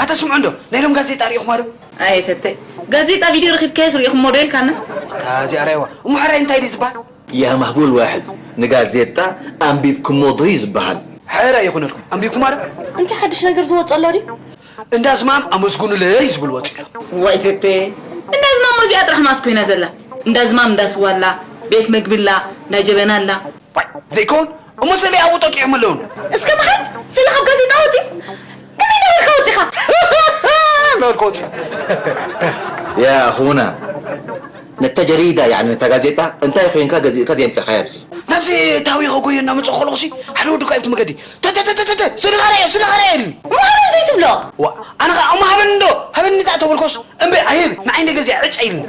ኣታ ስምዑ እንዶ፣ ናይ ሎም ጋዜጣ ርኢኹማ ዶ? ኣየ ተተ፣ ጋዜጣ ቪድዮ ረኺብካዮስ ርኢኹሞ ዶ ኢልካና? እታ እዚኣ ርኣይዋ። እሞ ሕራይ እንታይ ድዩ ዝበሃል? يا مهبول واحد، ንጋዜጣ ኣንቢብኩሞ ዶ እዩ ዝበሃል? ሕራይ ይኹነልኩም። ኣንቢብኩማ ዶ? እንታይ ሓድሽ ነገር ዝወጸ ኣሎ ድዩ? እንዳ ዝማም ኣመስግኑለይ ዝብል ወጺኡ ኣሎ። ዋይ ተተ፣ እንዳ ዝማም እዚኣ ጥራሕ ማስ ኮይና ዘላ። እንዳ ዝማም እንዳ ስዋ ኣላ፣ ቤት መግቢ ኣላ፣ እንዳ ጀበና ኣላ። ዋይ፣ ዘይከውን እሞ ስእሊ ኣብኡ ጠቂዖም ኣለውን። እስከ መሓል ስእሊ ካብ ጋዜጣ ወፂ? ከመይ እንዳበልካ ወፂኻ? እንዳበልካ ወፂ። يا أخونا، ነታ ጀሪዳ፣ ያዕኒ ነታ ጋዜጣ እንታይ ኮይንካ ገዚእካ ዘየምፀኻያ ኣብዚ? ናብዚ ታዊኸ ጎየ እናመፅእ ከለኹሲ ሓደ ወዲ እኳ ኣብቲ መገዲ፣ "ተተተተተተ፣ ስእልኻ ርኣየ፣ ስእልኻ ርኣየ" ኢሉኒ። እሞ ሃበን ዘይትብሎ? ዋ፣ ኣነ ኸዓ፣ "እሞ ሃበን እንዶ፣ ሃበን እንዳ" ተበልኮስ፣ "እምበይ፣ ኣይህብ፣ ንዓይ እንደ ገዚኣ ዕጫ" ኢሉኒ።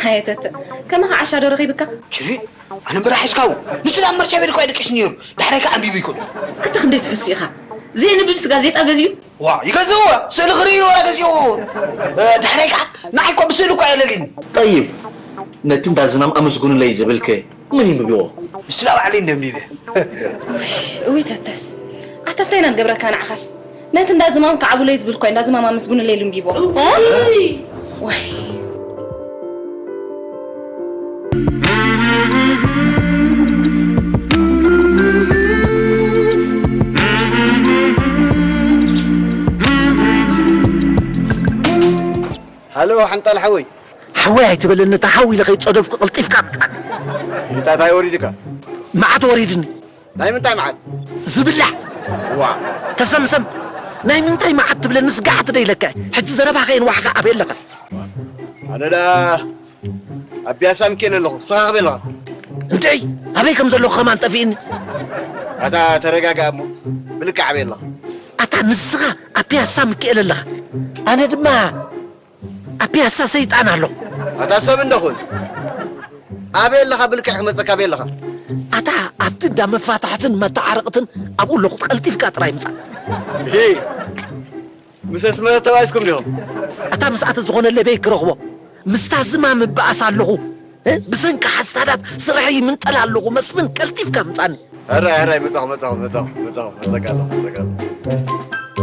ሃየተተ፣ ከማኻ ዓሻ ዶ ረኺብካ? ሽሪ፣ ኣነ እምበር ሒዝካው። ንሱ ናብ መርሻ ቤት እኳ ደቂሱ ነይሩ። ዳሕራይ ከኣ ኣንቢቡ ይኮን። ኣታ ክንደይ ትሕሱ ኢኻ? ዘየንብብስ ጋዜጣ ገዚኡ? ዋ፣ ይገዝእዎ። ስእሊ ክርኢ ኢሉ ወላ ገዚእዎ። እ፣ ዳሕራይ ከኣ ንዓይ እኳ ብስእሊ እኳ የለልይኒ። ጠይብ፣ ነቲ እንዳ ዝማም ኣመስግኑለይ ዝብልከ መን ይንብብዎ? ንሱ ዳ ባዕለይ እንደ ኣንቢበ። እውይ፣ ተተስ። ኣታ እንታይ ኢና ንገብረካ ንዓኻስ? ነቲ እንዳ ዝማም ከዓቡለይ ዝብል እኳ እንዳ ዝማም ኣመስግኑለይ ኢሉ ኣንቢብዎ። እ? ዋይ። ሃሎ፣ ሓንጣል ሓወይ። ሓወይ ኣይትበለኒ፣ እታ ሓው ኢለ ከይጸደፍኩ ቀልጢፍካ ምጻእ። እንታይ፣ እንታይ ወሪድካ? መዓት ወሪድኒ። ናይ ምንታይ መዓት? ዝብላዕ። ዋ። ተሰምሰም። ናይ ምንታይ መዓት ትብለኒ? ስጋዕ ትደይለካ። ሕጂ ዘረባ ከየንዋሕካ ኣበይ ኣለኻ? ኣነ ደኣ ኣብ ፒያሳ ሚካኤል ኣለኹ። ንስኻ ኣበይ ኣለኻ? እንድዒ፣ ኣበይ ከም ዘለኹ ከማን ጠፊእኒ። ኣታ ተረጋጋእ እሞ፣ ብልክዕ ኣበይ ኣለኻ? ኣታ ንስኻ ኣብ ፒያሳ ሚካኤል ኣለኻ። ኣነ ድማ ኣብ ፒያሳ ሰይጣን ኣሎ። ኣታ ሰብ እንዶ ኹን። ኣበይ ኣለኻ? ብልክዕ ክመጸካ ኣበይ ኣለኻ? ኣታ ኣብቲ እንዳ መፋታሕትን መተዓረቕትን ኣብኡ ኣለኹ። ቀልጢፍካ ጥራይ ምጻእ። እሂ፣ ምስ ኣስመረ ተባኢስኩም ዲኹም? ኣታ ምስኣተ ዝኾነለይ በይ ክረኽቦ። ምስታ ዝማም እበኣስ ኣለኹ። እ? ብሰንኪ ሓሳዳት ስራሕ ይምንጠል ኣለኹ። መስፍን፣ ቀልጢፍካ ምጻኒ። ሕራይ፣ ሕራይ፣ መጻኹ፣ መጻኹ፣ መጻኹ፣ መጻኹ፣ መጸካ ኣለኹ፣ መጸካ ኣለኹ።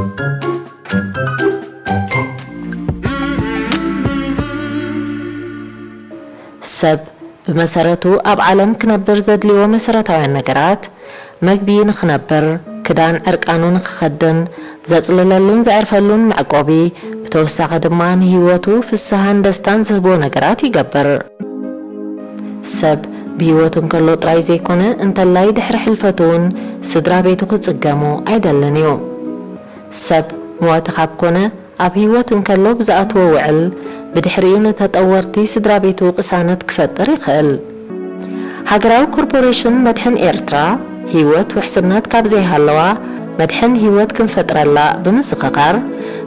ሰብ ብመሰረቱ ኣብ ዓለም ክነብር ዘድልዮ መሰረታውያን ነገራት፣ መግቢ ንኽነብር፣ ክዳን ዕርቃኑ ንኽኸድን፣ ዘጽልለሉን ዘዕርፈሉን መዕቆቢ፣ ብተወሳኺ ድማ ንህይወቱ ፍስሃን ደስታን ዝህቦ ነገራት ይገብር። ሰብ ብህይወቱ እንከሎ ጥራይ ዘይኮነ፣ እንተላይ ድሕሪ ሕልፈቱ እውን ስድራ ቤቱ ክጽገሙ ኣይደልን እዩ። ሰብ መዋቲ ካብ ኮነ፣ ኣብ ህይወት እንከሎ ብዝኣትዎ ውዕል፣ ብድሕሪኡ ንተጠወርቲ ስድራ ቤቱ ቅሳነት ክፈጥር ይኽእል። ሃገራዊ ኮርፖሬሽን መድሕን ኤርትራ፣ ህይወት ውሕስነት ካብ ዘይሃለዋ፣ መድሕን ህይወት ክንፈጥረላ ብምዝኽኻር፣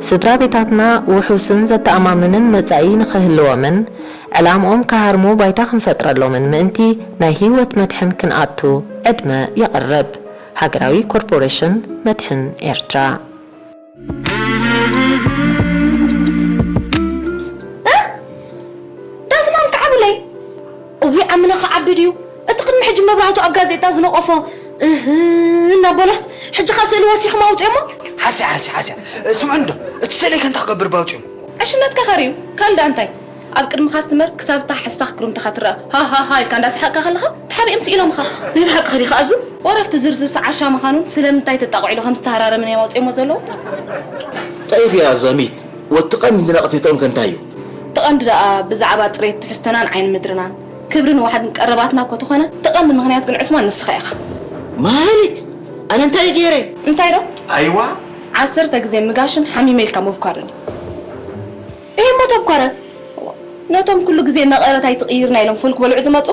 ስድራ ቤታትና ውሑስን ዘተኣማምንን መጻኢ ንኽህልዎምን፣ ዕላምኦም ክሃርሙ ባይታ ክንፈጥረሎምን ምእንቲ፣ ናይ ህይወት መድሕን ክንኣቱ ዕድመ የቕርብ። ሃገራዊ ኮርፖሬሽን መድሕን ኤርትራ። እ? ዳዝማም ክዓብለይ? እዊ ዓምና ክዓቢ ድዩ? እቲ ቅድሚ ሕጂ መብራህቱ ኣብ ጋዜጣ ዝነቆፎ እህ እናበለስ፣ ሕጂ ኸ ስእሊ ወሲኹም ኣውፅኦሞ? ሓስያ፣ ሓስያ፣ ሓስያ። ስምዑ እንዶ፣ እቲ ስእለይ ከ እንታይ ክገብር ባውፅኦም? ዕሽነትካ ኸርእዩ፣ ካልእ ደኣ እንታይ? ኣብ ቅድሚ ካስትመር ክሳብ እታ ሓሳኽ ክሩምታኻ ትረኣ፣ ሃ፣ ሃ፣ ሃ ኢልካ እንዳሰሓቕካ ከለኻ፣ ተሓቢኦም ስኢኖምኻ። ናይ ብሓቂ ኸዲኻ ኣዙ? ወረፍቲ ዝርዝር ሰዓሻ ምዃኑን ስለምንታይ ተጣቕዒሉ ከም ዝተሃራረምን እዮም ኣውፅኦሞ ዘለዉ። ጠይብ ያ ዘሚት፣ ወቲ ቀንዲ ነቕፌቶም ከ እንታይ እዩ? እቲ ቀንዲ ደኣ ብዛዕባ ፅሬት ትሕዝቶናን ዓይኒ ምድርናን፣ ክብርን ዋሕድን ቀረባትና እኮ ተኾነ፣ እቲ ቀንዲ ምኽንያት ግን ዕስማን ንስኻ ኢኻ። ማሊክ፣ ኣነ እንታይ ገይረ? እንታይ ዶ? ኣይዋ። ዓሰርተ ግዜ ምጋሽን ሓሚመ ኢልካ ምብኳርን እዩ። እሂ እሞ ተብኳረ። ነቶም ኩሉ ግዜ መቐረት ኣይትቕይርና ኢሎም ፉል ክበልዑ ዝመፁ፣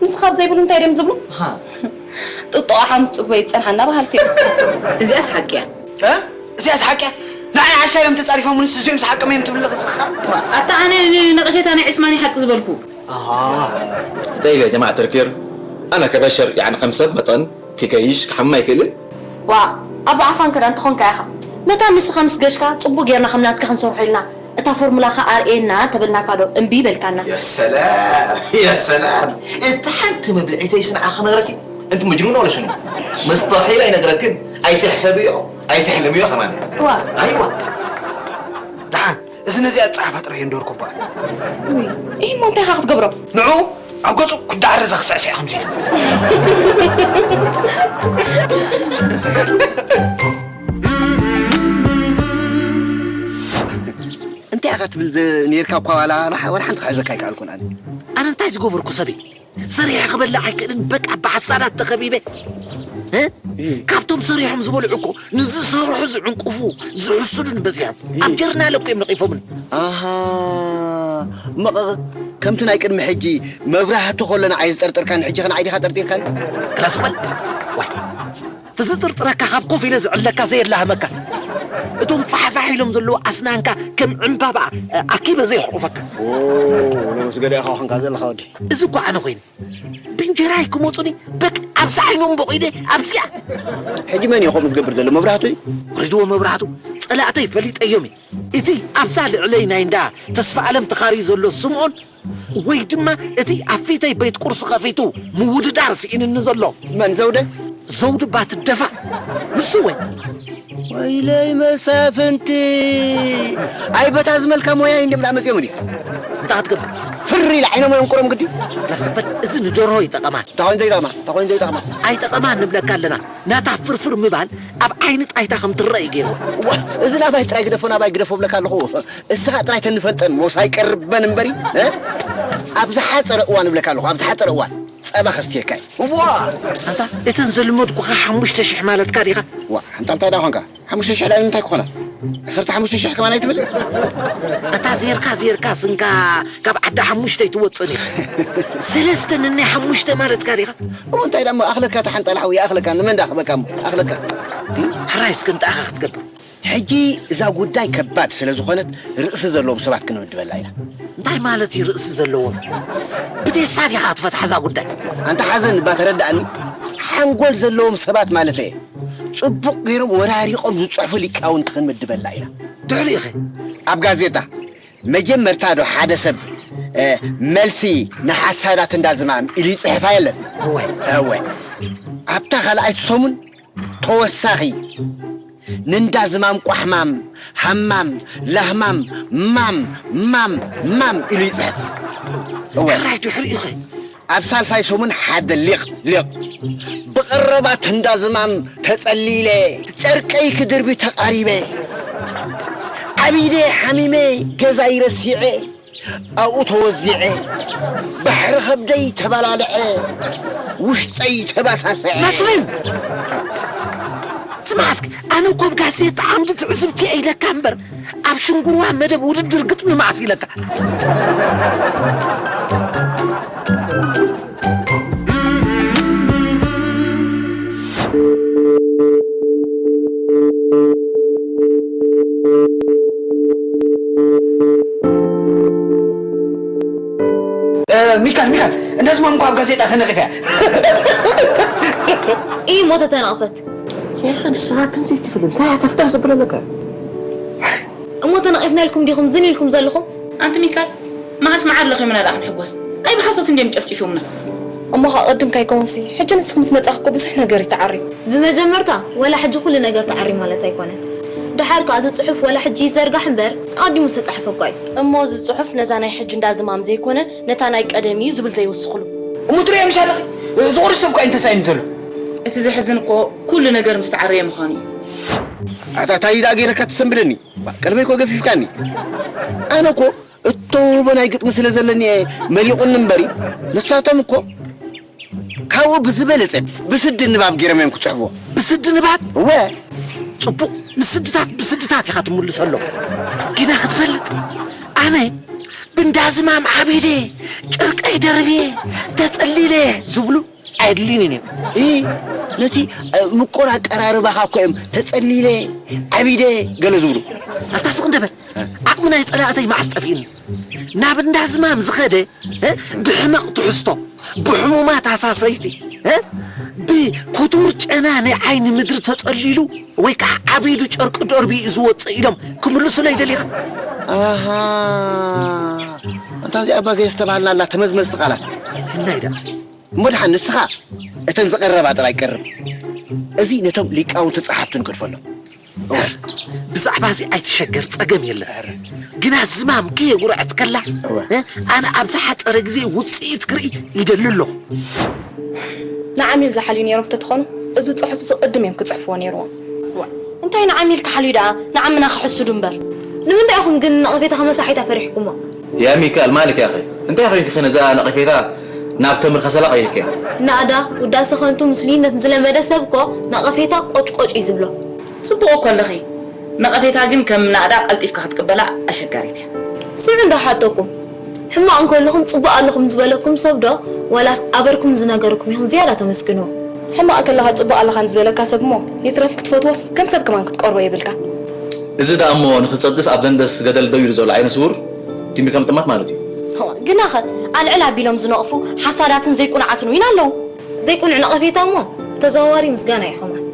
ንስኻ ኣብ ዘይብሉ እንታይ ድዮም ዝብሉ? ጥጦ ኣሓ ምስ ፅግቦ ይፀንሓና በሃልቲ እዮም። እዚኣስ ሓቂ እያ። እ? እዚኣስ ሓቂ እያ። ንዓይ ዓሻ ኢሎም ተፃሪፎምንስ እዚኦምስ ሓቆም እዮም ትብል ኣለኺ እስኺ ኸኣ። ኣታ ኣነ ንነቐፌታ ናይ ዕስማን እየ ሓቂ ዝበልኩ። ኣሃ። እንታይ ኢለ ጀማዓ ተርኪር? ኣነ ከበሸር ያዕኒ ከም ሰብ መጠን ክገይሽ ክሓምም ኣይክእልን። ዋእ፣ ኣቦ ዓፋን ከ ደኣ እንተኾንካ ኢኻ። መታን ንስኻ ምስ ገሽካ ጽቡቕ ጌርና ከም ናትካ ክንሰርሖ ኢልና እታ ፎርሙላኻ ኣርእየና እንተበልናካ ዶ እምቢ በልካና? ያ ሰላም ያ ሰላም። እታ ሓንቲ መብልዒተይስ ንዓኺ ክነግረኪ። እንቲ መጅኑን ወላ ሽኑ። ሙስተሒል ኣይነግረክን። ኣይትሕሰብዮ ኣይትሕልምዮ ከማን። ዋእ። ኣይዋ። ደሓን እዚ ነዚኣ ዝጸሓፋ ጥራይ እየ እንደወርኩ እባ። ውይ፣ እሂ እሞ እንታይ ኢኻ ክትገብሮ? ንዕኡ ኣብ ገጹ ክዳዕር እዛ ክስዕስዕ ከምዚ ኢለ። እንታይ ኢኻ ትብል ዘ- ነይርካ እኳ ዋላ ዋላ ሓንቲ ክሕዘካ ኣይከኣልኩን ኣነ። ኣነ እንታይ ዝገበርኩ ሰብ እየ? ሰሪሐ ክበልዕ ኣይክእልን በቃ ብሓሳዳት ተኸቢበ እ? ካብቶም ሰሪሖም ዝበልዑ እኮ ንዝሰርሑ ዝዕንቅፉ ዝሕስዱን በዚሖም ኣብ ጀርናል እኮ እዮም ነቒፎምን ኣሃ መቐቕ ከምቲ ናይ ቅድሚ ሕጂ መብራህቲ ከሎ ንዓይ ዝጠርጠርካኒ ሕጂ ኸ ንዓይ ዲኻ ጠርጢርካኒ ክላስ በል ዋይ እቲ ዝጥርጥረካ ካብ ኮፍ ኢለ ዝዕለካ ዘየላህመካ እቶም ፋሕፋሕ ኢሎም ዘለዉ ኣስናንካ ከም ዕምባባ ኣኪበ ዘየሕቑፈካ ነብስ ገሊእኻ ኮንካ ዘለኻ ወዲ እዚ እኳ ኣነ ኮይኑ ብእንጀራይ ክመፁኒ በቃ ኣብዚ ዓይኖም በቒደ ኣብዚኣ ሕጂ መን እዩ ከምኡ ዝገብር ዘሎ መብራህቱ እዩ ወሪድዎ መብራህቱ ፀላእተይ ፈሊጠዮም እዩ እቲ ኣብዛ ልዕለይ ናይ እንዳ ተስፋ ኣለም ተኻርዩ ዘሎ ስምኦን ወይ ድማ እቲ ኣብ ፊተይ ቤት ቁርሲ ከፊቱ ምውድዳር ስኢንኒ ዘሎ መን ዘውደ ዘውዱ እባ ትደፋእ ንሱ ወይ ወይለይ መሳፍንቲ ኣይ በታ ዝመልካ ሞያይ እንድም ደኣ መፅኦም ድዩ እንታይ ክትገብር ፍሪ ኢለ ዓይኖም የንቁሮም ግዲ ላስበል እዚ ንደርሆ ይጠቐማ እንታይ ኮይኑ ዘይጠቕማ እንታይ ኮይኑ ዘይጠቕማ ኣይጠቐማ ንብለካ ኣለና ናታ ፍርፍር ምባል ኣብ ዓይኒ ጣይታ ከም ትረአ እዩ ገይርዋ ዋ እዚ ናባይ ጥራይ ግደፎ ናባይ ግደፎ ብለካ ኣለኹ እስኻ ጥራይ ተንፈልጠን ሞስ ኣይቀርበን እምበሪ ኣብ ዝሓፀረ እዋን እብለካ ኣለኹ ኣብ ዝሓፀረ እዋን ጸባ ከስትየካ እየ። እዋ! ኣንታ እተን ዘልመድኩኻ ሓሙሽተ ሽሕ ማለትካ ዲኻ? ዋ፣ ኣንታ እንታይ ደኣ ኾንካ? ሓሙሽተ ሽሕ ደኣ እንታይ ክኾና? ዓሰርተ ሓሙሽተ ሽሕ ከማን ኣይትብል? ኣታ ዜርካ ዜርካ ስንካ ካብ ዓዲ ሓሙሽተ ኣይትወፅእን ኢኻ። ሰለስተ ንናይ ሓሙሽተ ማለትካ ዲኻ? እሞ እንታይ ደኣ እሞ ኣኽለካ ተሓንጠላ ሓው ይኣኽለካ ንመን ደኣ ክበካ እሞ ኣኽለካ? ሕራይ እስኪ እንታይ ኢኻ ክትገብር? ሕጂ እዛ ጉዳይ ከባድ ስለ ዝኾነት ርእሲ ዘለዎም ሰባት ክንምድበላ ኢና። እንታይ ማለት እዩ ርእሲ ዘለዎም? ብቴስታ ዲኻ ትፈትሓ እዛ ጉዳይ? ኣንታ ሓዘን እባ ተረዳእኒ። ሓንጎል ዘለዎም ሰባት ማለተይ እየ። ጽቡቕ ገይሮም ወራሪቖም ዝጽሕፉ ሊቃውንቲ ክንምድበላ ኢና። ድሕሪኡ ኸ? ኣብ ጋዜጣ መጀመርታ ዶ ሓደ ሰብ መልሲ ንሓሳዳት እንዳ ዝማም ኢሉ ይጽሕፍ ኣየለን? እወ። እወ። ኣብታ ካልኣይቲ ሰሙን ተወሳኺ ንንዳ ዝማም ቋሕማም ሃማም ላህማም ማም ማም ማም ኢሉ ይፅሕፍ እወ ሕራይ ድሕሪኡ ኸ ኣብ ሳልሳይ ሰሙን ሓደ ሊቕ ሊቕ ብቐረባት እንዳ ዝማም ተጸሊለ ጨርቀይ ክድርቢ ተቓሪበ ዓቢደ ሓሚመ ገዛይ ረሲዐ ኣብኡ ተወዚዐ ባሕሪ ከብደይ ተባላልዐ ውሽጠይ ተባሳሰዐ መስፍን ስማዕ እስኪ ኣነ እኮ ኣብ ጋዜጣ ዓምዲ ትዕዝብቲ እየ ኢለካ እምበር ኣብ ሽንጉርዋ መደብ ውድድር ግጥሚ መዓስ ኢለካ ሚካል ሚካል እንደዚ ማም እኮ ኣብ ጋዜጣ ተነቂፈ እያ እይ ሞተ ተነቕፈት ያኸ ንስኻ ከምዚ ትብል እንታይ ኣታፍታ ዘብለለካ እሞ ተነቒፍና ኢልኩም ዲኹም ዝን ኢልኩም ዘለኹም? ኣንቲ ሚካል፣ መዓስ መዓር ለኺሙና ደኣ ክንሕጎስ? ኣይ ብሓሶት እንድዮም ጨፍጭፍዮምና። እሞ ኸኣ ቅድም ካይከውንሲ፣ ሕጂ ንስኺ ምስ መጻኺ እኮ ብዙሕ ነገር እዩ ተዓርዩ። ብመጀመርታ፣ ወላ ሕጂ ኩሉ ነገር ተዓርዩ ማለት ኣይኮነን። ደሓር ከኣ እዚ ጽሑፍ ወላ ሕጂ ይዘርጋሕ እምበር፣ ኣቐዲሙ ዝተጻሕፈ እኳ እዩ። እሞ እዚ ጽሑፍ ነዛ ናይ ሕጂ እንዳ ዝማም ዘይኮነ፣ ነታ ናይ ቀደም እዩ ዝብል ዘይወስኽሉ። እሞ ትርእዮ ምሽ ኣለኺ? ዝቑርስ ሰብ እኳ እዩ እንተሳይኑ ዘሎ። እቲ ዘሕዝን እኮ ኩሉ ነገር ምስ ተዓረየ ምዃኑ እዩ። ኣታ ታይ ደኣ ገይረካ ትሰንብደኒ? ቀልበይ እኮ ገፊፍካኒ። ኣነ እኮ እተውህቦ ናይ ግጥሚ ስለ ዘለኒ እየ መሊቑኒ እምበሪ፣ ንሳቶም እኮ ካብኡ ብዝበለጸ ብስዲ ንባብ ገይሮም እዮም ክጽሕፍዎ። ብስዲ ንባብ? እወ። ጽቡቕ፣ ንስድታት ብስድታት ኢኻ ትምልሰሎም። ግና ክትፈልጥ፣ ኣነ ብንዳዝማም ዓቢደ፣ ጨርቀይ ደርብየ፣ ተጸሊለ ዝብሉ ኣየድልዩንን እዮም። እ፣ ነቲ፣ እ፣ ምቁር ኣቀራርባኻ እኮ እዮም ተጸሊለ፣ ዓቢደ ገለ ዝብሉ። ኣታ ስቕ እንደ በል። ዓቕሚ ናይ ጸላእተይ መዓስ ጠፊኡኒ? ናብ እንዳ ዝማም ዝኸደ፣ እ፣ ብሕመቕ ትሕዝቶ፣ ብሕሙማት ሃሳሰይቲ፣ እ፣ ብክቱር ጨና ናይ ዓይኒ ምድሪ ተጸሊሉ ወይ ከዓ ዓቢዱ ጨርቂ ደርቢዩ እዩ ዝወጽእ ኢሎም ክምልሱለይ ደሊኻ? ኣሃ፣ እንታ እዚኣ እባ ዘየስተብሃልናላ ተመዝመዝቲ ቃላት። እናይ ደኣ። እሞ ደሓን ንስኻ እተን ዝቐረባ ጥራይ ቀርብ። እዚ ነቶም ሊቃውንቲ ጸሓፍቲ ንገድፈሎም። እወ። ብዛዕባ እዚ ኣይትሸገር፣ ጸገም የለን። እረ። ግና ዝማም ከየጉርዐት ከላ፣ እወ። እ፣ ኣነ ኣብ ዝሓጸረ ግዜ ውጽኢት ክርኢ ይደሊ ኣለኹ። ንዓሚል ዝሓልዩ ነይሮም እንተትኾኑ፣ እዚ ጽሑፍ እዚ ቅድም እዮም ክጽሕፍዎ ነይርዎም። ዋ፣ እንታይ ንዓሚል ክሓልዩ ደኣ፣ ንዓምና ክሕስዱ እምበር። ንምንታይ ኢኹም ግን ነቐፌታ ከመሳሒታ ፈሪሕኩሞ? ያ ሚካል፣ ማልክ ያኸ፣ እንታይ ኮይንኪ ነዛ ነቐፌታ ናብ ተምር ከሰላ ቀይርክያ? ናእዳ፣ ውዳሰ ከንቱ፣ ምስሉይነት ዝለመደ ሰብ እኮ ነቐፌታ ቆጭቆጭ እዩ ዝብሎ። ጽቡቕ እኮ ኣለኺ። ነቐፌታ ግን ከም ናእዳ ቀልጢፍካ ክትቅበላ ኣሸጋሪት እያ። ስምዑ እንዶ ሓተኩም። ሕማቕ እንከለኹም ጽቡቕ ኣለኹም ዝበለኩም ሰብ ዶ ዋላስ ኣበርኩም ዝነገርኩም ኢኹም ዝያዳ ተመስግንዎ? ሕማቕ ከለኻ ጽቡቕ ኣለኻ ንዝበለካ ሰብ እሞ ይትረፍ ክትፈትዎስ ከም ሰብ ከማን ክትቀርቦ የብልካ። እዚ ደኣ እሞ ንኽጸድፍ ኣብ ደንደስ ገደል ደው ኢሉ ዘሎ ዓይነ ስውር ቲምቢር ከም ጥማት ማለት እዩ። እዋ፣ ግናኸ ኣልዕል ኣቢሎም ዝነቕፉ ሓሳዳትን ዘይቁኑዓትን እውን ኣለዉ። ዘይቁኑዕ ነቐፌታ እሞ ብተዘዋዋሪ ምስጋና እዩ ከማን።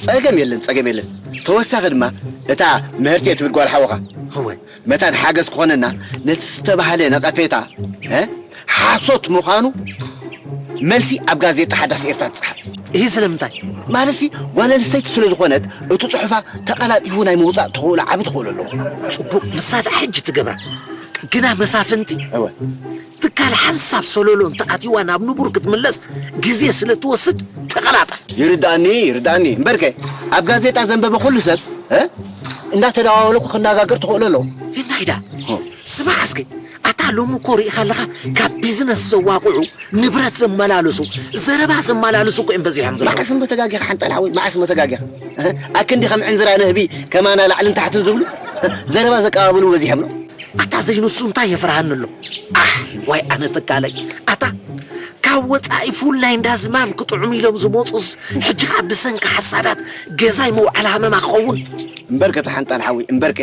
ጸገም የለን፣ ጸገም የለን። ተወሳኺ ድማ እታ ምህርቲ እየ ትብል ጓል ሓወኻ እወ። መታን ሓገዝ ክኾነና ነቲ ዝተባህለ ነቐፌታ፣ እ፣ ሓሶት ምዃኑ መልሲ ኣብ ጋዜጣ ሓዳስ ኤርትራ ትጽሓፍ። ይህ ስለምንታይ? ማለትሲ ጓል ኣንስተይቲ ስለ ዝኾነት እቲ ጽሑፋ ተቐላጢፉ ናይ ምውጻእ ተኽእሎ ዓቢ ተኽእሎ ኣለዎ። ጽቡቕ፣ ንሳ ደኣ ሕጂ ትገብራ። ግና መሳፍንቲ እወ። ትካል ሓንሳብ ሰለሎ እንተኣትዋ ናብ ንቡር ክትምለስ ግዜ ስለ ትወስድ ተቐላጠፍ። ይርድኣኒ፣ ይርድኣኒ። እምበርከ ኣብ ጋዜጣ ዘንበበ ኩሉ ሰብ፣ እ? እንዳተደዋወለ እኮ ክነጋገር ተኽእሎ ኣለዎ። እናይዳ፣ ሆ። ስማዕ እስኪ፣ ኣታ ሎሚ እኮ ርኢኻ ኣለኻ፣ ካብ ቢዝነስ ዘዋቕዑ፣ ንብረት ዘመላለሱ፣ ዘረባ ዘመላለሱ እኮ እዮም በዚሖም ዘለዉ። መዓስ እሞ ተጋጊኻ ሓንጣል ሓወይ፣ መዓስ እሞ ተጋጊኻ? ኣክንዲ ከም ዕንዝራ ንህቢ ከማና ላዕልን ታሕትን ዝብሉ፣ ዘረባ ዘቀባብሉ በዚሖም ነው። ኣታ ዘይንሱ እንታይ የፍርሃኒ ኣሎ? ኣሕ፣ ዋይ ኣነ ትካለይ። ኣታ ካብ ወጻኢ ፉል ናይ እንዳ ዝማም ክጥዑም ኢሎም ዝመጹስ፣ ሕጂ ኸኣ ብሰንኪ ሓሳዳት ገዛይ መውዓሊ ሃመማ ክኸውን? እምበርከ ተሓንጣል ሓወይ፣ እምበርከ።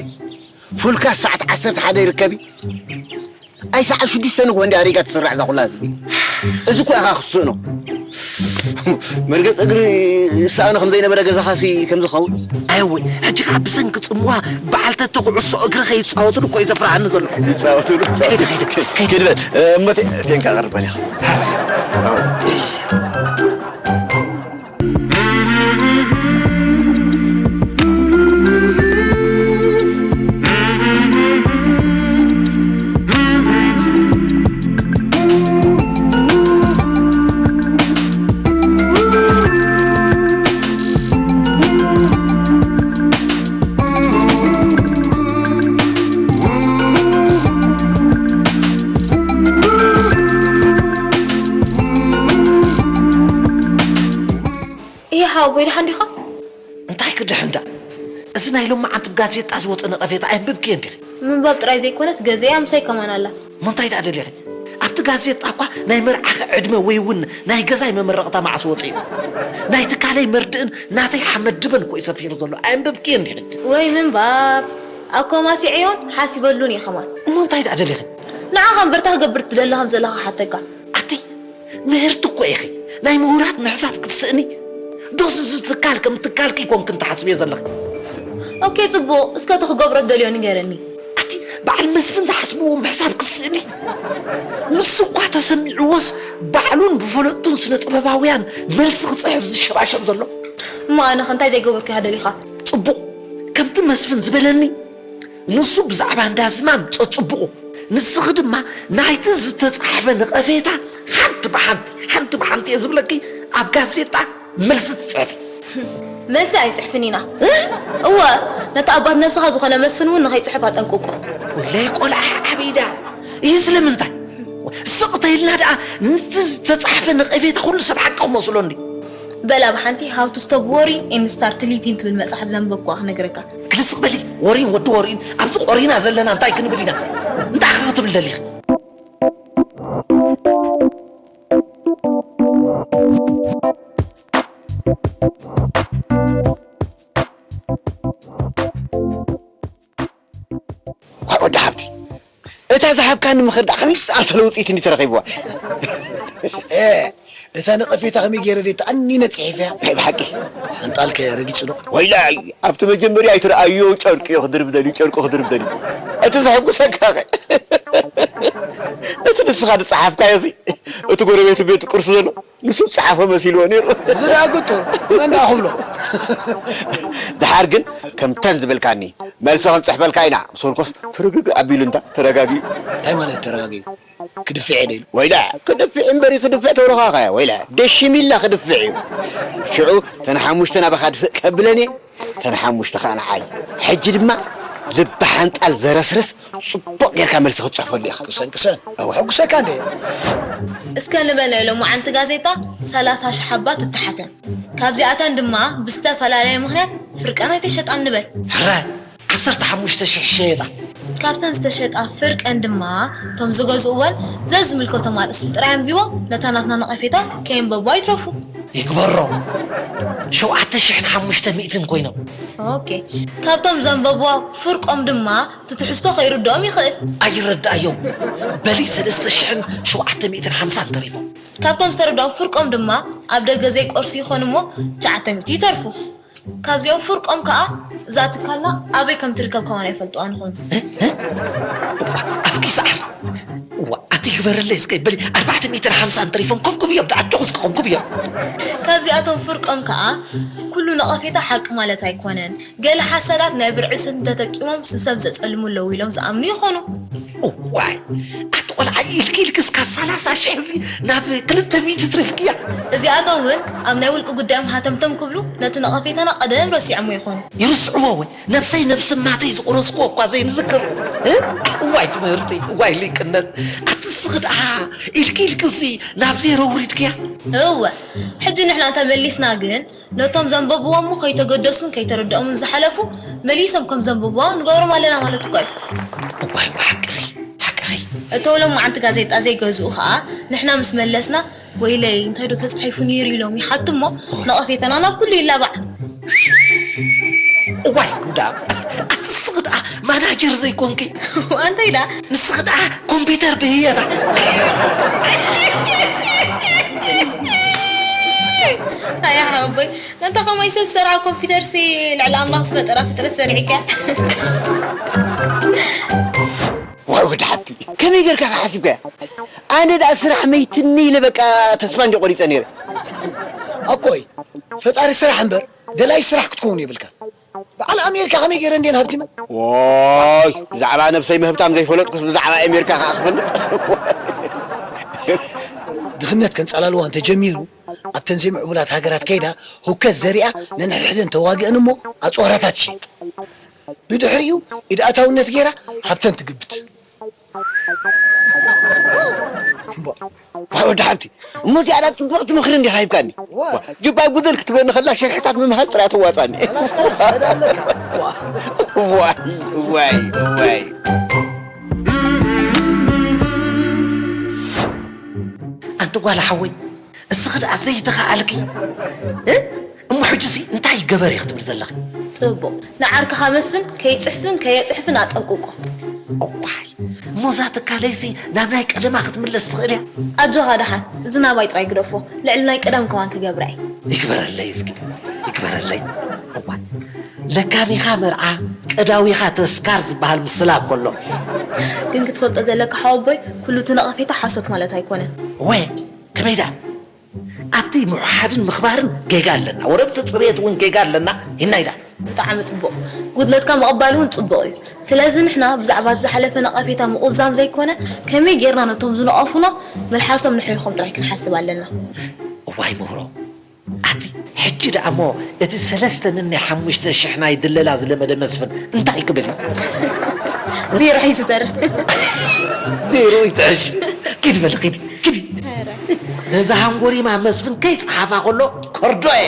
ፉልካ ሰዓት ዓሰርተ ሓደ ይርከብ እዩ። ኣይ ሰዓት ሽዱሽተ ንግሆ እንድያ ኣሪጋ ትስራዕ እዛ ኩላ ህዝቢ። እዚ እኮ ኢኻ ክትስእኖ። መርገጽ እግሪ ዝሰኣነ ከም ዘይነበረ ገዛኻሲ ከም ዝኸውን። ኣይ ወይ፣ ሕጂ ኸኣ ብሰንኪ ጽምዋ በዓል ተተ ኩዕሶ እግሪ ከይጻወቱሉ እኮ እዩ ዘፍርሃኒ ዘሎ። ይጻወቱሉ፣ ከይደ፣ ከይደ፣ ከይደ። ኪድ በል፣ እሞ ቴ-፣ ቴንካ ቀርበን ኢኻ። እየ ሓወቦይ፣ ደሓን ዲኻ? እንታይ ክድሕን ደኣ? እዚ ናይ ሎማዓንቲ ብጋዜጣ ዝወጸ ነቐፌታ ኣየንብብክዮን ዲኺ? ምንባብ ጥራይ ዘይኮነስ ገዚኣ ምሳይ ከማን ኣላ። እሞ እንታይ ደኣ ደሊኺ? ኣብቲ ጋዜጣ እኳ ናይ መርዓኺ ዕድመ ወይ እውን ናይ ገዛይ መመረቕታ መዓስ ወጺኡ? ናይ ትካለይ መርድእን ናተይ ሓመድ ድበን እኮ እዩ ሰፊሩ ዘሎ። ኣየንበብክዮን ዲኺ? ወይ ምንባብ። ኣኮማሲዐዮን ሓሲበሉን እየ ከማን። እሞ እንታይ ደኣ ደሊኺ? ንዓኻ እምበርታ ክገብር ትደሊ ከም ዘለኻ ሓተካ። ኣቲ ምህርቲ እኮ ኢኺ። ናይ ምሁራት ምሕሳብ ክትስእኒ? ዶስ እዚ ትካል ከም ትካልኪ ኮንክን ትሓስብዮ ዘለኺ? ኦኬ፣ ጽቡቕ። እስከ እቲ ክገብሮ እትደልዮ ንገረኒ። ኣቲ በዓል መስፍን ዝሓስብዎ ምሕሳብ ክስእኒ። ንሱ እኳ ተሰሚዕዎስ፣ ባዕሉን ብፈለጥቱን ስነ ጥበባውያን መልሲ ክጽሕፍ ዝሸባሸብ ዘሎ። እሞ ኣነ ኸ እንታይ ዘይገበርኩ ኢኻ ደሊኻ? ጽቡቕ። ከምቲ መስፍን ዝበለኒ፣ ንሱ ብዛዕባ እንዳ ዝማም ጸጽቡቑ፣ ንስኺ ድማ ናይቲ ዝተጻሕፈ ነቐፌታ ሓንቲ ብሓንቲ፣ ሓንቲ ብሓንቲ እየ ዝብለኪ፣ ኣብ ጋዜጣ መልሲ ትጽሕፊ። መልሲ ኣይንጽሕፍን ኢና። እ? እወ፣ ነቲ ኣባት ነብስኻ ዝኾነ መስፍን እውን ንኸይጽሕፍ ኣጠንቅቆ። ወይለይ ቆልዓ ዓቢዳ። ይህ ስለምንታይ? ስቕ ተይልና ደኣ ምስቲ ዝተጻሕፈ ነቐፌታ ኩሉ ሰብ ሓቂ ክመስሎ እንዲ። በላ ብሓንቲ How to Stop Worrying and Start Living ትብል መጽሓፍ ዘንበብኩዋ ክነግረካ። ክልስቕ በሊ፣ ወሪን ወዲ ወሪን፣ ኣብዚ ቆሪና ዘለና እንታይ ክንብል ኢና? እንታይ ክትብል ደሊኺ? ዋይ ወዲ ሓብቲ፣ እታ ዝሃብካኒ ምኽሪ ደኣ ከመይ ዝኣመሰለ ውፅኢት እንዲ ተረኺብዋ? እ፣ እታ ነቐፌታ ከመይ ገይረ ድየ ተኣኒነ ጽሒፈያ? ናይ ብሓቂ። ሓንጣልከ ረጊጹ ዶ? ወይላይ፣ ኣብቲ መጀመርያ ኣይትረኣዮ፣ ጨርቂ ክድርብ ደልዩ፣ ጨርቂ ክድርብ ደልዩ። እቲ ዘሐጉሰካ ኸ? እቲ ንስኻ ዝጸሓፍካዮ ሲ፣ እቲ ጎረቤቱ ቤት ቅርሲ ዘሎ ንሱ ዝጸሓፎ መሲልዎ ነይሩ። እዚ ደኣ ግጡም፣ መን ደኣ ክብሎ? ደሓር ግን ከምተን ዝበልካኒ መልሲ ክንጽሕፈልካ ኢና። ምስ በልኮስ ትርግግ ኣቢሉ እንታ ተረጋጊኡ። እንታይ ማለት ተረጋጊኡ? ክድፍዕ እየ ደይሉ። ወይላ፣ ክድፍዕ እምበሪ ክድፍዕ ተብለኻ ኸ? ወይላ፣ ደሽሚላ ክድፍዕ እዩ። ሽዑ ተን ሓሙሽተ ናባኻ ድፍእ ከብለኒ፣ ተን ሓሙሽተ ኸኣ ንዓይ። ሕጂ ድማ ልቢ ሓንጣል ዘረስርስ ጽቡቕ ጌርካ መልሲ ክትጽሕፈሉ ኢኻ። ቅሰን፣ ቅሰን። እወ። ሕጉሰካ እንደ። እስከ ንበል ናይ ሎማዓንቲ ጋዜጣ ሰላሳ ሽሕ ሓባ ትተሓተም። ካብዚኣተን ድማ ብዝተፈላለየ ምኽንያት ፍርቀን ኣይተሸጣን ንበል። ሕራይ፣ ዓሰርተ ሓሙሽተ ሽሕ ሸየጣ። ካብተን ዝተሸጣ ፍርቀን ድማ እቶም ዝገዝእወን ዘዝምልከቶም ኣርእስቲ ጥራይ ኣንቢቦም ነታ ናትና ነቐፌታ ከየንበቡ ኣይትረፉ። ይግበሮ። ሸውዓተ ሽሕን ሓሙሽተ ሚእትን ኮይኖም። ኦኬ። ካብቶም ዘንበብዋ ፍርቆም ድማ እቲ ትሕዝቶ ከይርድኦም ይኽእል። ኣይረዳእዮም። በሊ ሰለስተ ሽሕን ሸውዓተ ሚእትን ሓምሳን ተሪፎም። ካብቶም ዝተረድኦም ፍርቆም ድማ ኣብ ደገ ዘይቆርሱ ይኾኑ እሞ ትሽዓተ ሚእቲ ይተርፉ። ካብዚኦም ፍርቆም ከኣ እዛ ትካልና ኣበይ ከም ትርከብ ከማን ኣይፈልጥዋን ይኾኑ። እ? እ? እዋ፣ ኣፍኪ ሰዓር። እዋ፣ ኣቲ ግበረለይ እስከ በሊ ኣርባዕተ ሚእትን ሓምሳን ተሪፎም ኮምኩም እዮም፣ ደኣ ኣጆኹ እስከ ኮምኩም እዮም። ካብዚኣቶም ፍርቆም ከኣ ኩሉ ነቐፌታ ሓቂ ማለት ኣይኮነን። ገለ ሓሳዳት ናይ ብርዒ ስም ተጠቂሞም ስም ሰብ ዘጸልሙ ኣለዉ ኢሎም ዝኣምኑ ይኾኑ። እዋይ፣ ኣቲ ቆልዓ ኢልኪ ኢልኪስ ካብ ሰላሳ ሽሕ እዚ ናብ ክልተ ሚእቲ ትሪፍክያ። እዚኣቶም እውን ኣብ ናይ ውልቂ ጉዳዮም ሃተምተም ክብሉ ነቲ ነቐፌታና ቀደም ረሲዖሞ ይኾኑ። ይርስዕዎ እውን ነብሰይ ነብሲ ማተይ ዝቑረስክዎ እኳ ዘይንዝክር። እ? እዋይ ትምህርቲ፣ እዋይ ሊቅነት። ኣቲ እስኺ ደኣ ኢልኪ ኢልኪሲ ናብ ዜሮ ውሪድክያ። እወ፣ ሕጂ ንሕና እንተመሊስና ግን ነቶም ዘንበብዎ እሞ ከይተገደሱን ከይተረድኦምን ዝሓለፉ መሊሶም ከም ዘንበብዋ ንገብሮም ኣለና ማለት እኮ እዩ። እዋይ፣ እዋይ፣ ሓቅኺ፣ ሓቅኺ። እቶም ሎማዓንቲ ጋዜጣ ዘይገዝኡ ኸኣ ንሕና ምስ መለስና፣ "ወይለይ፣ እንታይ ዶ ተጻሒፉ ነይሩ?" ኢሎም ይሓቱ እሞ ነቐፌታና ናብ ኩሉ ይላባዕ። እዋይ ጉዳ! ኣቲ እስኺ ደኣ ማናጀር ዘይኮንኪ? ኣንታይ ደኣ? ንስኺ ደኣ ኮምፒውተር ብህየታ። ኣያ ሓወቦይ፣ ነታ ከማይ ሰብ ዝሰርዓ ኮምፒውተርሲ ልዕሊ ኣምላኽ ዝፈጠራ ፍጥረት ሰሪዕካ። ዋይ ወዲ ሓብቲ፣ ከመይ ጌርካ ሓሲብካያ? ኣነ ደኣ ስራሕ መይትኒ ኢለ በቃ ተስፋ እንዲ ቆሪጸ ነይረ። ኣኮይ፣ ፈጣሪ ስራሕ እምበር ደላይ ስራሕ ክትከውን የብልካ። በዓል ኣሜሪካ ከመይ ገይረ እንዴን ሃብቲመን? ዋይ፣ ብዛዕባ ነብሰይ ምህብታም ዘይፈለጥኩስ ብዛዕባ ኣሜሪካ ከኣ ክፈልጥ? ድኽነት ከንጸላልዋ እንተጀሚሩ፣ ኣብተን ዘይምዕቡላት ሃገራት ከይዳ ሁከት ዘሪኣ ነንሕድሕደን ተዋግአን እሞ ኣጽዋራታ ትሸይጥ። ብድሕሪኡ ኢድ ኣታውነት ገይራ ሃብተን ትግብት። እምቧ። ዋይ ወዲ ሓብቲ፣ እሞ እዚኣ ዳ ጽቡቕቲ ምኽሪ እንዲኻ ሂብካኒ። ዋ። ጅባይ ጉድል ክትበኒ ከላ ሽርሕታት ምምሃዝ ጥራይ ተዋጻኒ። ከላስ፣ ከላስ፣ መዳ ኣለካ። ዋ። ዋይ፣ ዋይ፣ ዋይ። ኣንቲ ጓል ሓወይ፣ እስኺ ደኣ ዘይተኻኣልኪ፣ እ? እሞ ሕጂሲ እንታይ ይገበር እዩ ክትብል ዘለኺ? ጽቡቕ። ንዓርክኻ መስፍን ከይጽሕፍን ከየጽሕፍን ኣጠንቅቆ። እዋይ፣ እሞ እዛ ትካለይሲ ናብ ናይ ቀደማ ክትምለስ ትኽእል እያ? ኣጆኻ ደሓን፣ እዚ ናባይ ጥራይ ግደፎ። ልዕሊ ናይ ቀደም ከማን ክገብራ እየ። ይግበረለይ እስኪ፣ ይግበረለይ። እዋይ፣ ለካሚኻ መርዓ ቀዳዊኻ ተስካር ዝበሃል ምስላ እኮ ኣሎ። ግን ክትፈልጦ ዘለካ ሓወቦይ፣ ኩሉ እቲ ነቐፌታ ሓሶት ማለት ኣይኮነን። እወ፣ ከመይ ደኣ? ኣብቲ ምውሓድን ምኽባርን ጌጋ ኣለና፣ ወረብቲ ጽሬት እውን ጌጋ ኣለና። ይናይዳ። ብጣዕሚ ጽቡቕ። ጉድለትካ ምቕባል እውን ጽቡቕ እዩ። ስለዚ ንሕና ብዛዕባ ዝሓለፈ ነቐፌታ ምቑዛም ዘይኮነ፣ ከመይ ጌርና ነቶም ዝነቐፉና መልሓሶም ንሕይኾም ጥራይ ክንሓስብ ኣለና። እዋይ ምህሮ፣ ኣቲ ሕጂ ደኣ እሞ እቲ ሰለስተ ንናይ ሓሙሽተ ሽሕ ናይ ድለላ ዝለመደ መስፍን እንታይ ክብል እዩ? ዜሮ እዩ ዝተርፍ። ዜሮ ይትዕሽ። ኪድ በል፣ ኪድ፣ ኪድ። ነዛ ሃንጎሪማ መስፍን ከይጸሓፋ ከሎ ከርዶ እየ።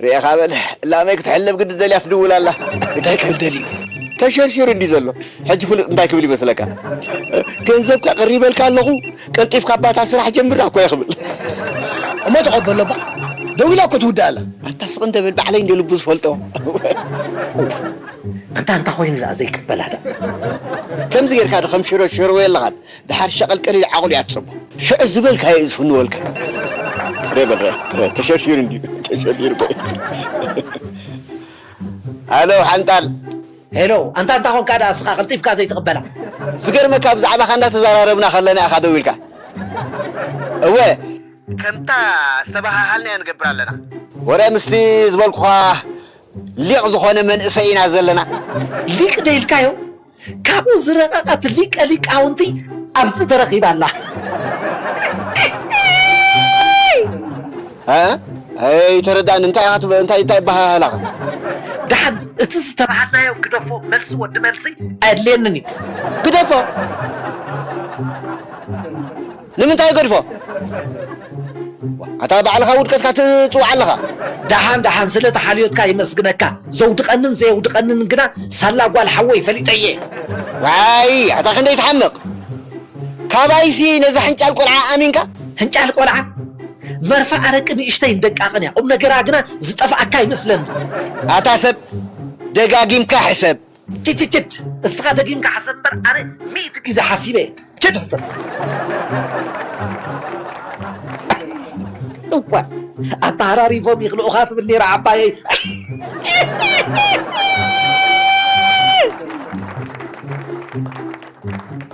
ርኤኻ በል፣ ላመይ ክትሕለብ ግዲ ደልያ ትድውል ኣላ። እንታይ ክብል ደልዩ? ተሸርሺሩ እንዲ ዘሎ። ሕጂ ፍሉጥ እንታይ ክብል ይመስለካ? "ገንዘብካ ቀሪበልካ ኣለኹ፣ ቀልጢፍካ ኣባታ ስራሕ ጀምር" እኮ እየ ክብል። እሞ ተቐበሎ እባ። ደው ኢላ እኮ ትውድእ ኣላ። ኣታ ስቕ እንተ በል፣ ባዕለይ እንደ ልቡ ዝፈልጦ። ኣንታ እንታይ ኮይኑ ደኣ ዘይቅበላ ደኣ? ከምዚ ጌርካ ዶ ከም ሽሮ ሽሮ ኣለኻን? ድሓር ሸቐልቀል ኢሉ ዓቕሉ እያ ትጸቦ። ሽዑ ዝበልካዮ እዩ ዝፍንወልካ። ሬ በል፣ ሬ፣ ሬ፣ ተሸርሺሩ እንድዩ፣ ተሸርሺሩ በል። ኣሎ፣ ሓንጣል። ሄሎ፣ ኣንታ እንታይ ኮንካ ደኣ እስኻ ቀልጢፍካ ዘይትቕበላ? ዝገርመካ፣ ብዛዕባኻ እንዳተዘራረብና ከለና ኢኻ ደው ኢልካ። እወ፣ ከምታ ዝተበሃሃልናዮ ንገብር ኣለና። ወረ ምስቲ ዝበልኩኻ ሊቕ ዝኾነ መንእሰይ ኢና ዘለና። ሊቕ ዶ ኢልካዮ? ካብኡ ዝረቐቐት ሊቀ ሊቃውንቲ ኣብዚ ተረኺባ ኣላ። እ? ኣይተረዳእን። እንታይ ኢኻ ትብ-፣ እንታይ፣ እንታይ ይበሃሃላኻ? ደሓን እቲ ዝተባሃልናዮ ግደፎ፣ መልሲ ወዲ መልሲ ኣየድልየንን እዩ። ግደፎ? ንምንታይ ገድፎ? ኣታ ባዕልኻ ውድቀትካ ትጽውዕ ኣለኻ። ደሓን፣ ደሓን፣ ስለቲ ሓልዮትካ ይመስግነካ። ዘውድቐንን ዘየውድቐንን ግና ሳላ ጓል ሓወይ ፈሊጠ እየ። ዋይ፣ ኣታ ክንደይ ትሓምቕ። ካባይሲ ነዛ ሕንጫል ቆልዓ ኣሚንካ? ሕንጫል ቆልዓ? መርፋ ኣረቂ ንእሽተይን ደቃቕን እያ። ቁም ነገራ ግና ዝጠፍኣካ ይመስለኒ። ኣታ ሰብ፣ ደጋጊምካ ሕሰብ። ችችችድ፣ እስኻ ደጊምካ ሓሰብ እምበር፣ ኣነ ሚእቲ ግዜ ሓሲበ እየ። ችድ ሕሰብ። እዋ፣ ኣተሃራሪፎም ይኽልኡኻ ትብል ነይራ ዓባየይ።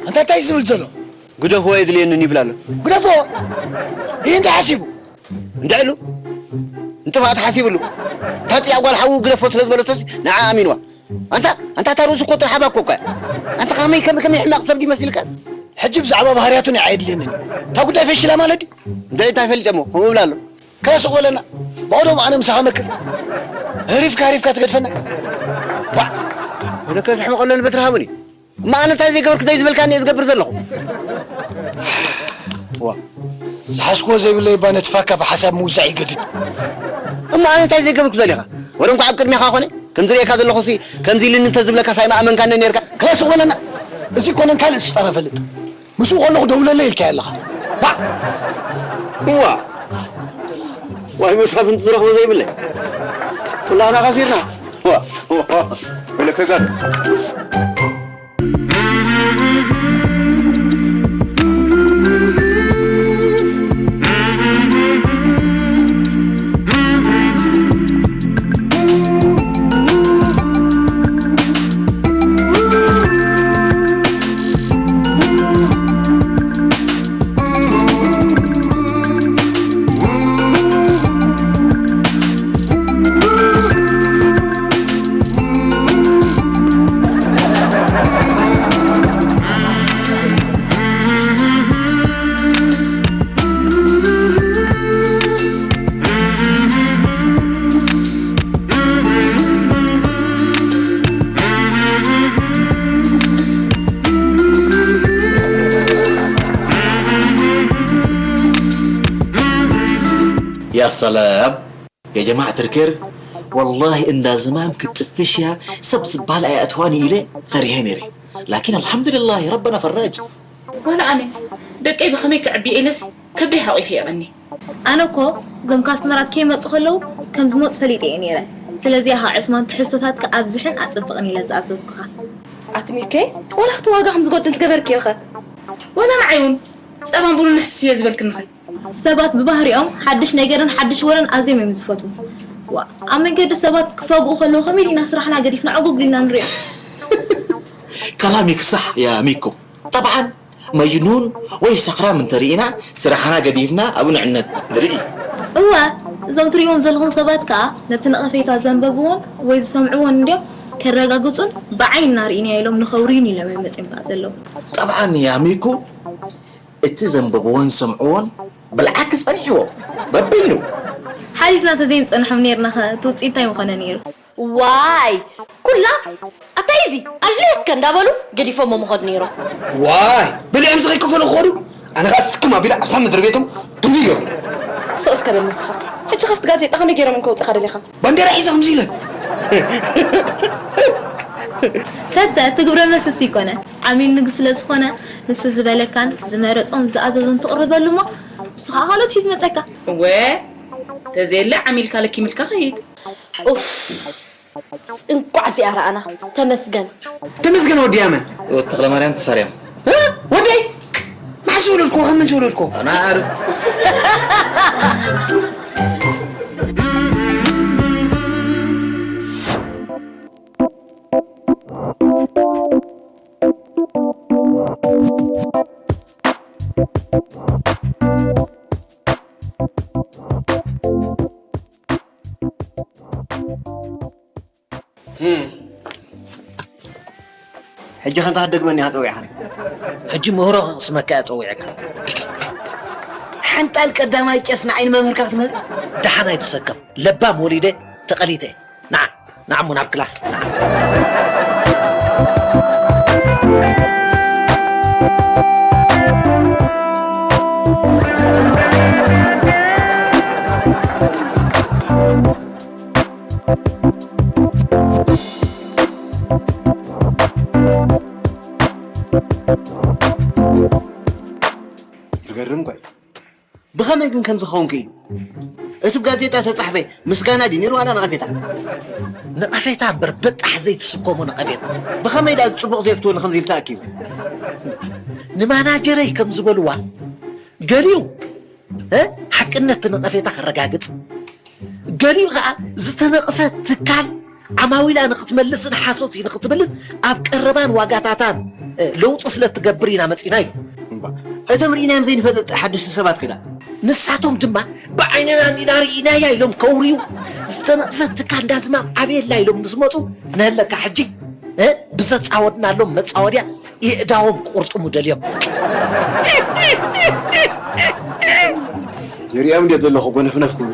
ኣንታ እንታይ ዝብል ዘሎ? ግደፍዎ የድልየንን ይብል ኣሎ። ግደፍዎ? ይህ እንታይ ሓሲቡ? እንድዕሉ ንጥፍኣት ሓሲብሉ። እታ ጽያ ጓል ሓዉ ግደፎ ስለ ዝበለቶሲ ንዓ ኣሚንዋ። ኣንታ፣ ኣንታ እታ ርእሱ እኮ ጥራሕ ኣባ እኮ እኮ እያ። ኣንታ ከመይ፣ ከመይ፣ ከመይ ሕማቕ ሰብ ድዩ መሲልካ? ሕጂ ብዛዕባ ባህርያቱ ንዓ የድልየንን እዩ። እታ ጉዳይ ፈሺላ ማለት ድዩ? እንታይ፣ እንታይ ፈሊጠ እሞ ከምኡ እብላ ኣሎ። ከላ ስቕ በለና። ብቐደሙ ኣነ ምሳኻ መክር። ህሪፍካ፣ ህሪፍካ ትገድፈና። ዋዕ! ወለከ ክሕመቐሎ ንበትሪ ሃቡኒ። እማ ኣነ እንታይ ዘይገበርኩ፣ እንታይ ዝበልካኒ እየ ዝገብር ዘለኹ። ዋ፣ ዝሓዝክዎ ዘይብለይ እባ ነቲ ፋካ ብሓሳብ ምውዛዕ ይገድድ። እማ ኣነ እንታይ ዘይገበርኩ ዘሊኻ? ወረ እንኳዕ ኣብ ቅድሜኻ ኮነ። ከምዚ ርእየካ ዘለኹሲ፣ ከምዚ ኢልኒ እንተዝብለካስ ኣይምኣመንካኒ ነርካ። ክላ ስቕ በለና። እዚ ኮነን ካልእ ስጠረ ፈልጥ። ምስኡ ከለኹ ደውለለይ ኢልካዮ ኣለኻ። ባዕ! እዋ! ዋይ መሳፍንቲ ዝረኽቦ ዘይብለይ። ኩላህና ከሲርና። ዋ! ዋ! ወለከ ጋር يا سلام. يا جماعة الخير، والله እንዳ ዝማም ክትጥፍሽ እያ፣ ሰብ ዝባል ኣይኣትዋን ኢለ ፈሪሀ ነይረ። ላኪን ኣልሓምዱሊላህ ረበና ፈራጅ። ዋላ ኣነ ደቀይ ብኸመይ ክዕብየ ኢለሲ ከብደይ ሓቒፈ የቐኒ። ኣነ እኮ እዞም ካስተመራት ከይመጹ ከለዉ ከም ዝመጹ ፈሊጠ እየ ነይረ። ስለዚ ኢኻ ዕስማን ትሕዝቶታትካ ኣብዝሕን ኣጽብቕን ኢለ ዝኣዘዝኩኻ። ኣቲ ሚልከይ፣ ዋላ እቲ ዋጋ ከም ዝጎድል ትገበርክዮ ኸ? ዋላ ንዓይ እውን ጸባን ቡንን ንሕፍስ እየ ዝበልክንኸ? ሰባት ብባህሪኦም ሓድሽ ነገርን ሓድሽ ወረን ኣዝዮም እዮም ዝፈትዉ። ዋ፣ ኣብ መንገዲ ሰባት ክፋግኡ ከለዉ ከመይ ዲና ስራሕና ገዲፍና ዕጉግ ኢልና ንሪኦም? كلامك صح يا ميكو. طبعا مجنون ወይ ሰኽራም እንተርኢና ስራሕና ገዲፍና ኣብኡ ንዕነድ ንርኢ። እወ፣ እዞም ትሪእዎም ዘለኹም ሰባት ከኣ ነቲ ነቐፌታ ዘንበብዎን ወይ ዝሰምዕዎን እንድዮም ከረጋግጹን ብዓይንና ርኢናዮ ኢሎም ንኸውርዩን ኢሎም እዮም መጺኦም ከኣ ዘለዉ። طبعا يا ميكو، እቲ ዘንበብዎን ዝሰምዕዎን ብልዓኪ ጸኒሕዎም በቢሉ። ሓሊፍና እንተዘይንጸንሖም ኔርናኸ እቲ ውጽኢት እንታይ ምኾነ ነይሩ? ዋይ ኩላ ኣታይ እዚ ኣልዕል እስከ እንዳበሉ ገዲፎሞ ምኸዱ ነይሮም። ዋይ በሊዖም ዝኸይከፈሉ ክኸዱ ኣነ ከዓ ስኩም ኣቢለ ኣብሳ ምድሪ ቤቶም ድንዱ ይገብሩ። ስቕ እስከ በል ንስኻ። ሕጂ ካብቲ ጋዜጣ ከመይ ገይሮም እንከውፅኻ ደሊኻ? ባንዴራ ሒዘ ከምዚ ኢለን ተተ እቲ ግብረ መሰስ ይኮነ ዓሚል ንጉስ ስለ ዝኾነ ንሱ ዝበለካን ዝመረጾን ዝኣዘዞን ትቕርበሉ እሞ ንሱ ከዓ ካልኦት ሒዝ መፀካ። እወ ተዘየለ ዓሚልካ ለኪምልካ ከይድ። ኡፍ እንቋዕ እዚኣ ረኣና ተመስገን። ተመስገን ወዲ ያመን። ወዲ ተኽለማርያም ተሳርያም። ወደይ መዓስ ወለድኮ? ካብ መን ትወለድኮ? ኣና ዓርብ። ሕጂ ከንታ ክትደግመኒ ኢኻ ጸዊዕኻኒ። ሕጂ ምህሮ ክቕስመካ እየ ጸዊዐካ። ሓንጣል ቀዳማይ ቄስ ንዓይ ንመምህርካ ክትምህር? ደሓን ኣይትሰከፍ። ለባም ወሊደ ተቐሊተ እየ። ንዓ ንዓ እሞ ናብ ክላስ ንዓ። ዝገርም እኮ እዩ። ብኸመይ ግን ከምዚ ክኸውን ክኢሉ? እቲ ጋዜጣ ተጻሕፈ ምስጋና ድዩ ነይሩ ዋላ ነቐፌታ? ነቐፌታ እምበር በጣሕ ዘይትስከሞ ነቐፌታ። ብኸመይ ደኣ ጽቡቕ ዘይፍትወሉ ከምዚ ኢሉ ተኣኪቡ? ንማናጀረይ ከም ዝበልዋ ገሊኡ እ ሓቅነት እቲ ነቐፌታ ከረጋግጽ ገሊኡ ኸኣ ዝተነቕፈ ትካል ዓማዊላ ንኽትመልስን ሓሶት እዩ ንኽትብልን ኣብ ቀረባን ዋጋታታን ለውጢ ስለ እትገብር ኢና መጺና ኢሉ። እቶም ርኢናዮም ዘይንፈልጥ ሓደሽቲ ሰባት ከ ደኣ? ንሳቶም ድማ ብዓይንና እንዲና ርኢናያ ኢሎም ከውርዩ ዝተነቕፈት ትካል እንዳዝማም ዓብየላ ኢሎም ምስ መጹ ነህለካ ሕጂ ብዘጻወድናሎም መጻወድያ የእዳዎም ክቑርጥሙ ደልዮም። ይሪኦም እንዴት ዘለኹ ጎነፍነፍ ክብሉ።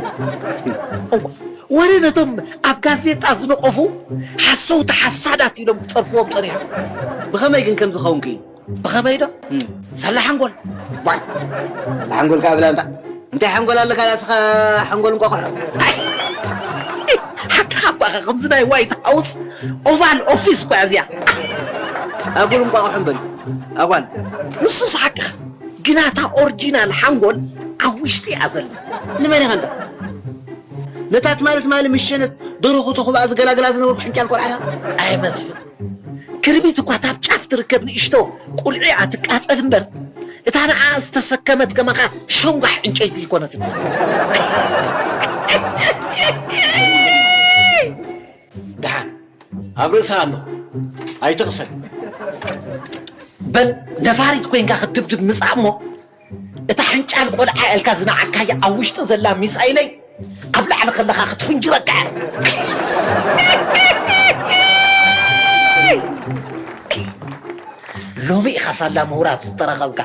ወረ ነቶም ኣብ ጋዜጣ ዝነቐፉ ሓሰውቲ ሓሳዳት ኢሎም ክጸርፍዎም ጸኒሖም። ብኸመይ ግን ከም ዝኸውን ክኢሉ? ብኸመይ ዶ? ሳላ ሓንጎል። ዋይ ሳላ ሓንጎል ከዓ ብላ እንታ እንታይ ሓንጎል ኣለካ ንስኻ ሓንጎል እንቋቑሖ። ሓቅኻ እኳ ኢኻ ከምዚ ናይ ዋይት ሃውስ ኦቫል ኦፊስ እኳ እዚኣ ኣጉል እንቋቑሖ እምበል ኣጓል። ንሱስ ሓቅኻ ግና እታ ኦርጂናል ሓንጎል ኣብ ውሽጢ እያ ዘላ። ንመን ኢኻ እንታ ነታ ትማሊ ትማሊ ምሸነት ደርሆ ከተኹብኣ ዝገላግላ ዝነበርኩ ሕንጫል ቆልዓ ኢኻ? ኣይ መስፍን ክርቢት እኳ ታብ ጫፍ ትርከብ ንእሽቶ ቁልዒ እያ ትቃጸል እምበር እታ ንዓ ዝተሰከመት ከማኻ ሸንጓሕ ዕንጨይቲ ኣይኮነትን። ደሓን ኣብ ርእስኻ ኣለኹ ኣይትቕሰን። በል ነፋሪት ኮይንካ ክትድብድብ ምጻእ እሞ እታ ሕንጫል ቆልዓ ኢልካ ዝነዓካያ ኣብ ውሽጢ ዘላ ሚሳይለይ ኣብ ላዕሊ ከለኻ ክትፍንጅረካ እያ። ሎሚ ኢኻ ሳላ ምሁራት ዝተረኸብካ።